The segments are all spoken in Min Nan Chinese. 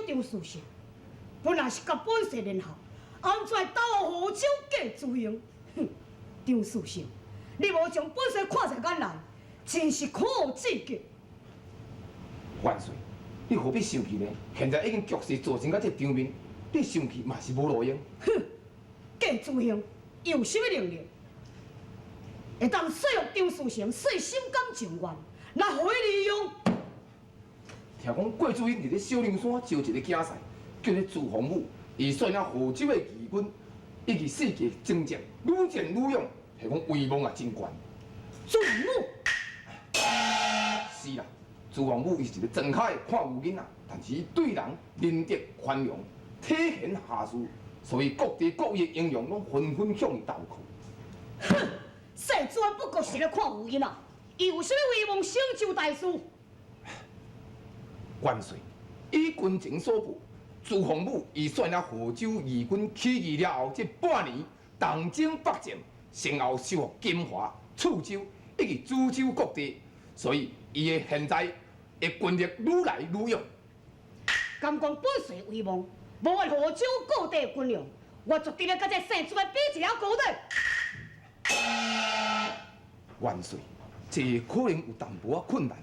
張士誠，本來是佮本帥聯合，按怎會投予河州郭子興？哼，張士誠，你無將本帥看在眼內，真是可惡至極。萬歲，你何必生氣呢？現在已經局勢造成到這場面，你生氣嘛是無路用。哼，郭子興有啥物能力，會當說服張士誠，說心甘情願來予伊利用？聽講郭子興佇咧小涼山招一個競賽，叫做朱洪武，伊率領河州的義軍，以及四界征戰，愈戰愈勇，聽講威望也真懸。朱洪武？是啦，朱洪武伊是一個莊跤的看牛囡仔，但是伊對人仁德寬容，體賢下士，所以各地各位的英雄攏紛紛向伊投靠。哼，姓朱不過是咧看牛囡仔，伊有啥物威望成就大事？萬歲！以軍情所報，朱洪武伊率領河州義軍起義了後，這半年東征北戰，先後收復金華、處州以及株洲各地，所以伊的現在的軍力愈來愈勇。敢講本帥威望，無法河州各地軍容，我絕對欲佮這姓朱的比一下高低。萬歲！這可能有淡薄仔困難。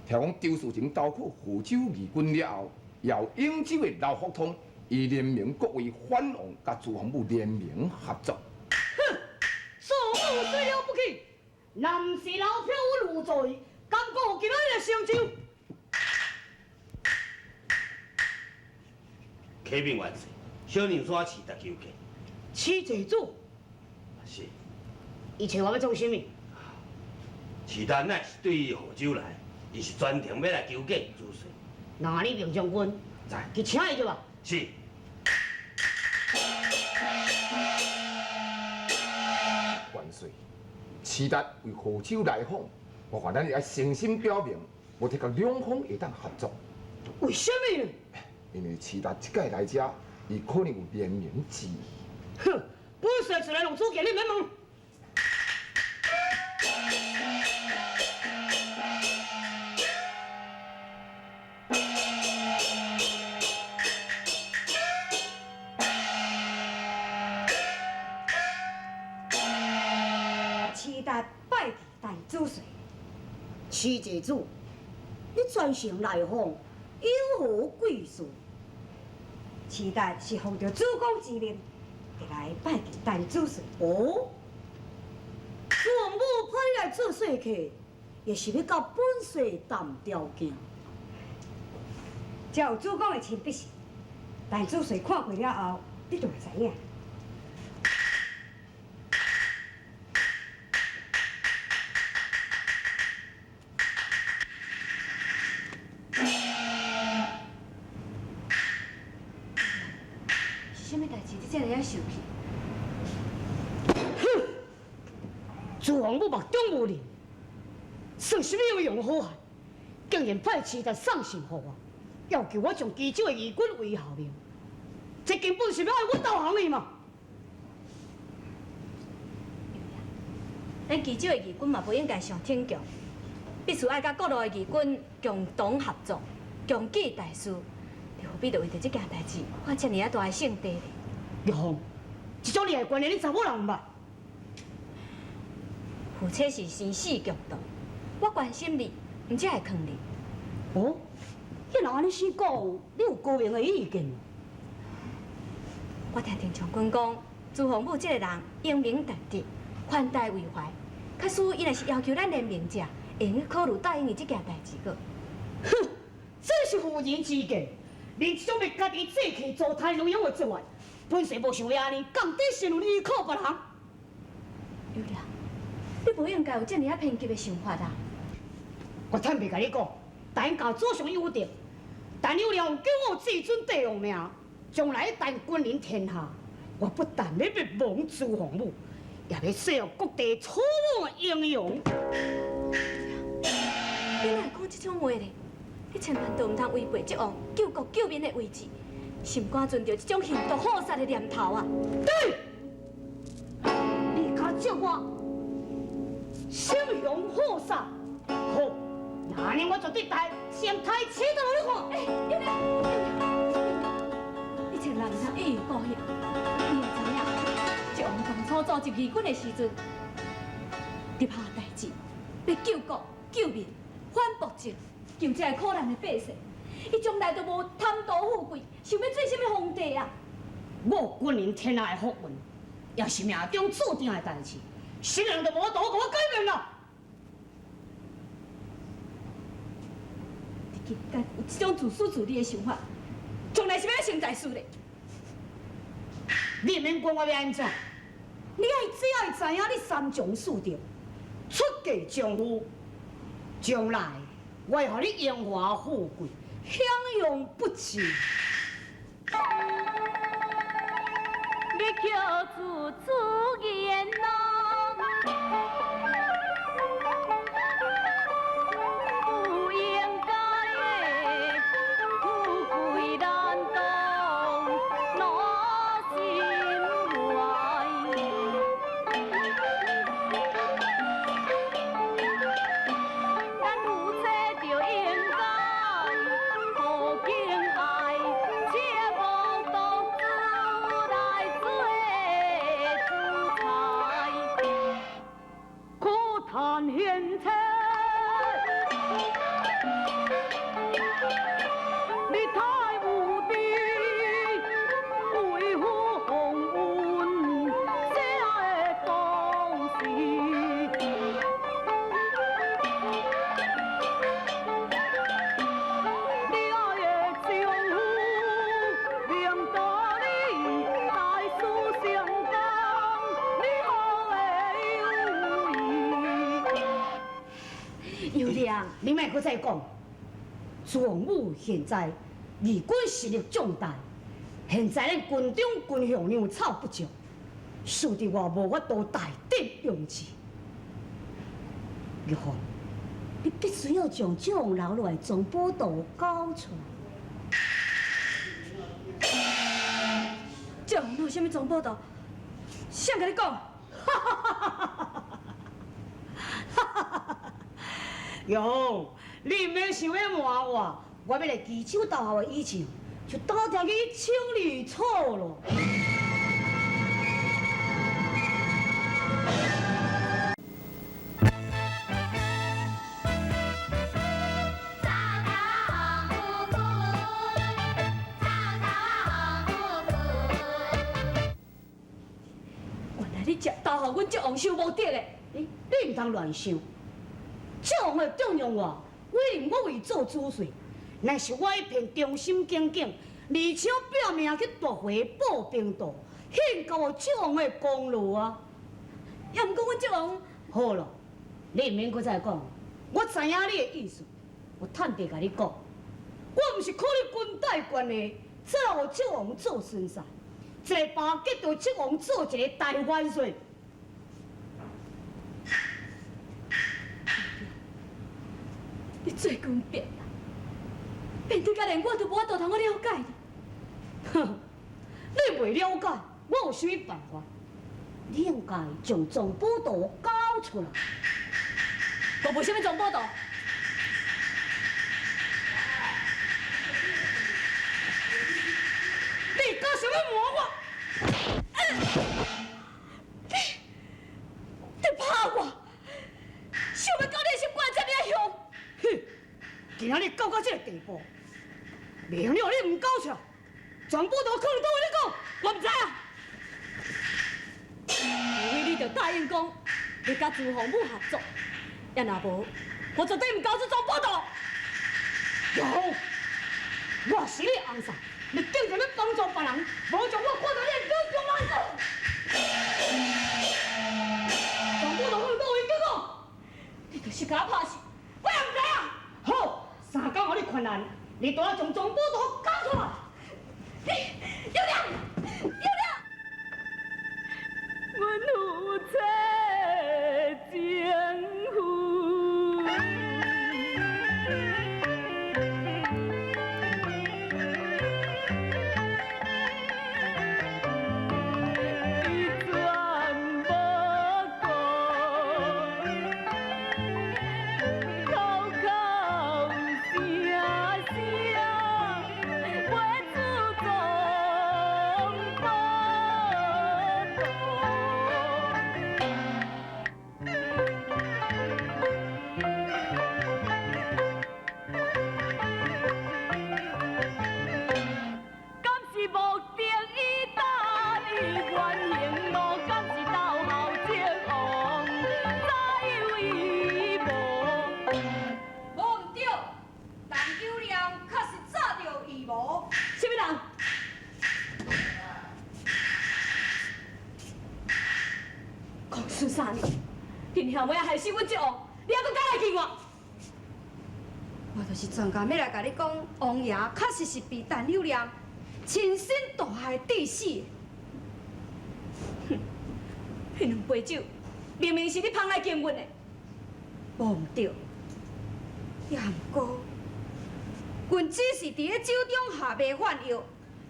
聽講張士誠投靠河州義軍了後，由永州的劉福通，伊聯名各位藩王佮朱洪武聯名合作。哼，朱洪武雖了不起，若毋是劉票有罪，敢閣有今仔日的成就？啟稟萬歲，小涼山市達求見。徐濟主。是。伊揣我欲創啥物？市達乃是對河州來。伊是專程欲來求見主帥。那你明將軍，去請伊就吧。是。萬歲，市達為河州來訪，我看咱愛誠心表明，無提佮兩方會當合作。為啥物呢？因為市達這擺來遮，伊可能有聯名之意。哼，本帥出來弄主見，你免問。市達拜見大主帥，徐濟主，你專程來訪，有何貴事？市達是奉著主公之命，特來拜見大主帥。哦，主王母派你來做說客，也是欲佮本帥談條件。這有主公的親筆信，大主帥看過了後，你就會知影。是啥物代誌？你遮爾仔生氣？哼！朱王母目中無人，算啥物英雄好漢？竟然派市達送信予我，要求我將岐州的義軍為效命，這根本是欲害我投降伊嘛！咱岐州的義軍嘛，無應該傷逞強，必須愛佮各路的義軍共同合作，共記大事。你何必就為著這件代誌，發遮爾仔大的性地呢？玉鳳，這種利害關係，你查某人毋捌？父親是生死共度，我關心你，毋才會囥你。哦，你若按呢死講，你有高明的意見？我聽陳將軍講，朱洪武這个人英明達德，寬大為懷。假使伊若是要求咱聯名者，會用考慮答應伊這件代誌閣。哼，這是婦人之見。連這種欲家己做客糟蹋女用的做法，本帥無想欲按呢降低身份依靠別人。尤麗，你無應該有遮爾仔偏激的想法啊！我坦白共你講，答應共祖上約定，但有了九五至尊帝王名，將來一旦君臨天下，我不但欲滅亡朱洪武，也欲說服各地楚王的英雄。你哪會講這種話呢？你千萬都毋通違背這王救國救民的位置，心肝存著這種狠毒好殺的念頭啊！對，你敢咒我心雄好殺，好，那那呢，我绝对带先抬起头你看。哎，尤良，你千万毋通一意孤行。你也知影，这王当初组织义军的时阵，立下代志，欲救国、救民、反暴政，救这个苦难的百姓。伊从来都无贪图富贵，想欲做啥物皇帝啊？我君临天下的福运，也是命中注定的代志，啥人都无法度予我改变啦。你竟敢有这种自私自利的想法，将来是欲按怎成大事咧？你毋免管我欲按怎，你爱只爱知影你三从四德，出嫁丈夫，将来我会予你荣华富贵，享用不尽。你叫做主言咯，不应该的富贵难当攞心怀。咱夫妻就应该互敬爱，切莫独自来做主裁。可叹现前，你太无知，为父奉恩，谁会当时？你爱的丈夫明道理，大事成功，你何会犹豫？尤良，你莫阁再讲，朱王母现在义军实力壮大，现在咱军中军饷粮草不足，使得我无法度大展勇志。玉凤，你必须要将这王留落来藏宝图交出来。这王有啥物藏宝图？谁共你讲？哟，你毋免想欲瞒我，我欲来岐州投效的以前，就打听去清理错咯。原来你食投效阮这王收无得的。你毋通乱想，这王会重用我，委任我为做主帅，乃是我一片忠心耿耿，而且拼命去夺回报兵图，献到这王的功劳啊！也毋过阮这王，好咯，你毋免阁再讲，我知影你的意思，我坦白共你讲，我毋是考虑军队关系，才予这王做孙婿，一个巴结著这王做一个大元帅。你最近变啦，变得甲连我都无法度通好了解你。哼，你袂了解，我有啥物办法？你应该将藏宝图交出来。我无啥物藏宝图。你敢想欲瞒我？你拍我，想欲到你的心肝这尔凶？哼，今仔日到这个地步，明了你毋交出来，藏宝图囥伫佗位？你讲，我毋知啊。除非你著答应讲，欲佮朱凤母合作，也若无，我绝对毋交出藏宝图。有，我是你翁婿，你竟然欲帮助别人，无将我看做你的祖宗人。藏宝图囥伫佗位？结果，你就是共我拍死，我也毋知影。好，三工予你困难，你都爱将藏宝图交出来。你，尤良，尤良，阮夫妻情分。伊全无顾，头壳三年，恁兄妹仔害死阮这王，你还阁敢来见我？我就是专工欲来共你讲，王爷确实是被陈友谅亲身毒害致死的。哼，彼两杯酒明明是你捧来敬阮的，无毋对。也毋过，阮只是伫咧酒中下迷幻药，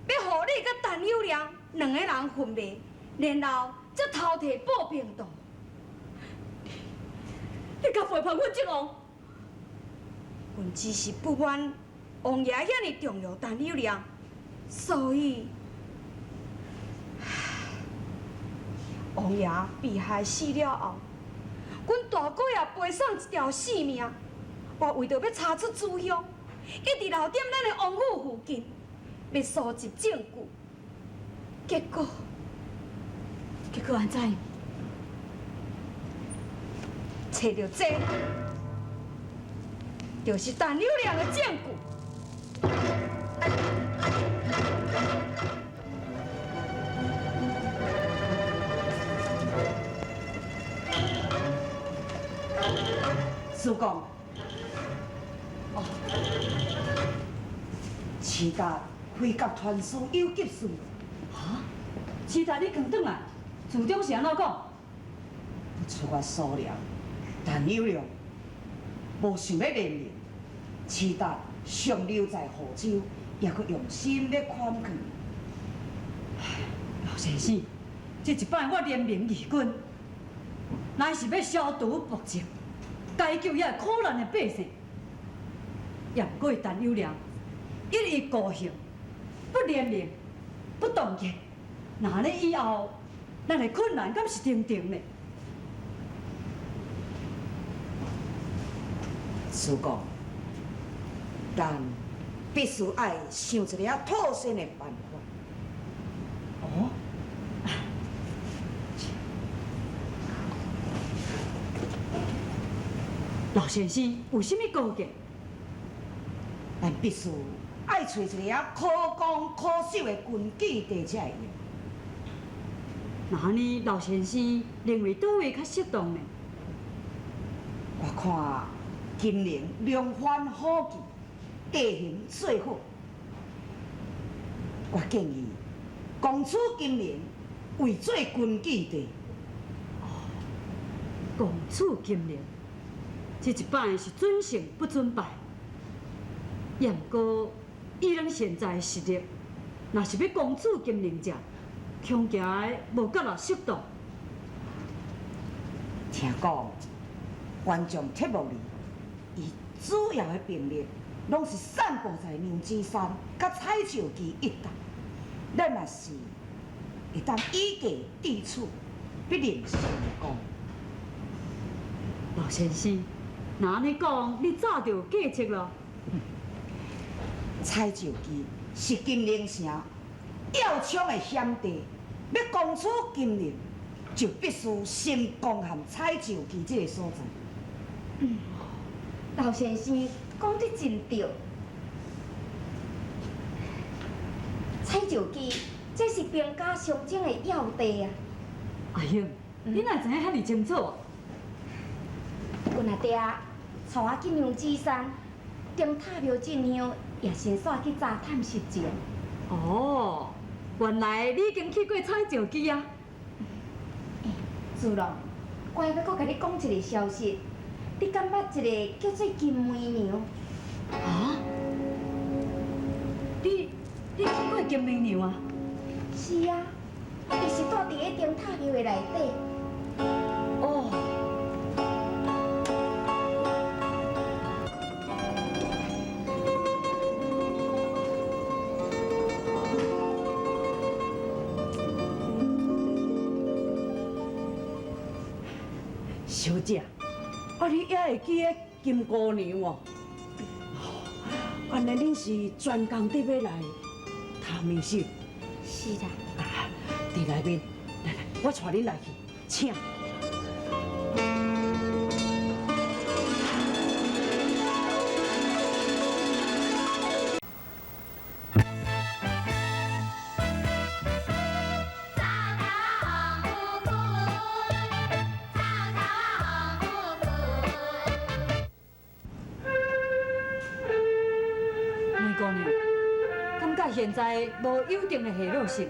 欲予你佮陈友谅两个人昏迷，然后才偷提报兵到。你敢背叛阮这王？阮只是不满王爷遐尔重用陈友谅，所以王爷被害死了后，阮大哥也赔送一条性命。我为著欲查出主凶，一直留踮咱的王府附近，欲搜集证据。结果，结果按怎？揣著这，就是陈友谅的证据。主公，哦，刺达飞鸽传书有急事。哈？刺达你刚转来，处长是按怎讲？不出我所料，陈友谅无想欲联名，刺达尚留在湖州，犹阁用心咧款劝。老先生，这一摆我联名义军，乃是欲消除暴政，解救遐苦难的百姓。也毋过陈友谅一意孤行，不联名，不团结，若按呢以后，咱的困难敢是重重呢？主公，咱必须爱想一个妥善的办法。哦，老先生有啥物高见？咱必须爱揣一个可攻可守的根据地才会用。若按呢，老先生认为佗位较适当呢？我看金陵良番好记，地形最好。我建议攻取金陵为做根据地。哦，攻取金陵，这一摆是准胜不准败。也毋过，以咱现在的实力，若是欲攻取金陵者，恐惊的无够力适当。听讲，元将铁木儿，伊主要的兵力拢是散布在娘子山佮彩石墘一带。咱若是会当以计制取，必定成功。老先生，若按呢讲，你早就有计策咯。彩石墘是金陵城要冲的险地，欲攻取金陵，就必须先攻陷彩石墘这个所在。老先生讲得真对。彩石墘，这是兵家相争的要地啊！阿英，你哪会知影遐尔清楚啊？阮阿爹带我去娘子山顶塔庙进香，也顺紲去查探实情。哦，原来你已经去过彩石墘啊！欸，子龙，我还欲阁共你讲一个消息，你敢捌一个叫做金梅娘？啊？你去过金梅娘啊？是啊，伊是住伫咧顶塔庙的内底。哦。小姐，啊，你犹会记彼金姑娘哦？原来恁是专工伫欲来探面秀。是啦。啊，伫内面，来来，我带恁来去，请。姑娘，感覺現在無友定的下落是？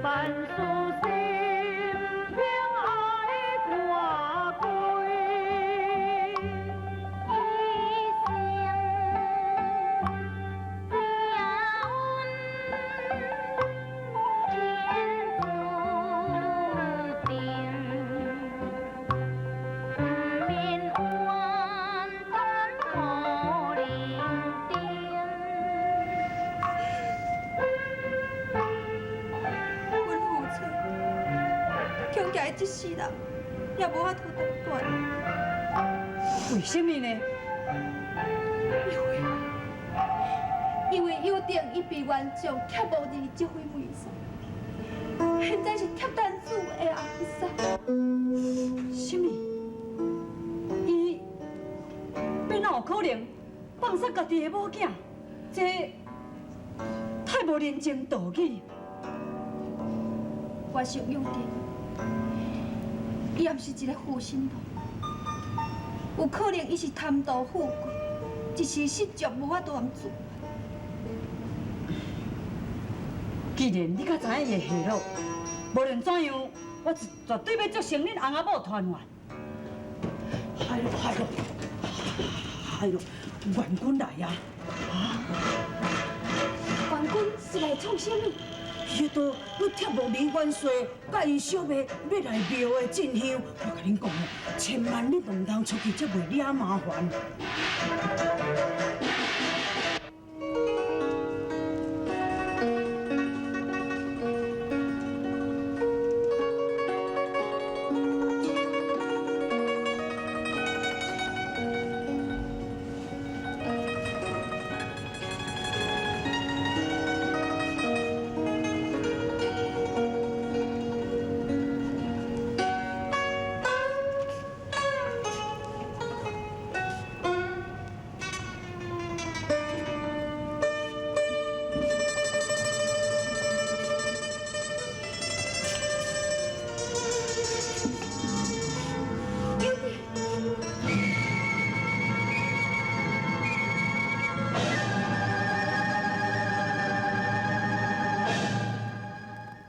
大哥。阮父亲恐惊伊這世人也無法度回轉。為什麼呢？因為友定伊被元將帖木兒這回袂使，現在是貼單子的翁婿。什麼？伊變哪有可能放殺家己的某囝？這太無人情道義。我想友定，伊也毋是一个負心漢，有可能伊是貪圖富貴，一時失足無法度自拔。既然你較知影伊的下落，無論怎樣，我絕對欲促成恁翁仔某團圓。哎喲哎喲，哎喲，元軍來啊！元軍是來創啥物？彼都彼帖木兒元帥佮𪜶小妹欲來廟的進香，我共恁講哦，千萬你毋通出去，才袂惹麻煩。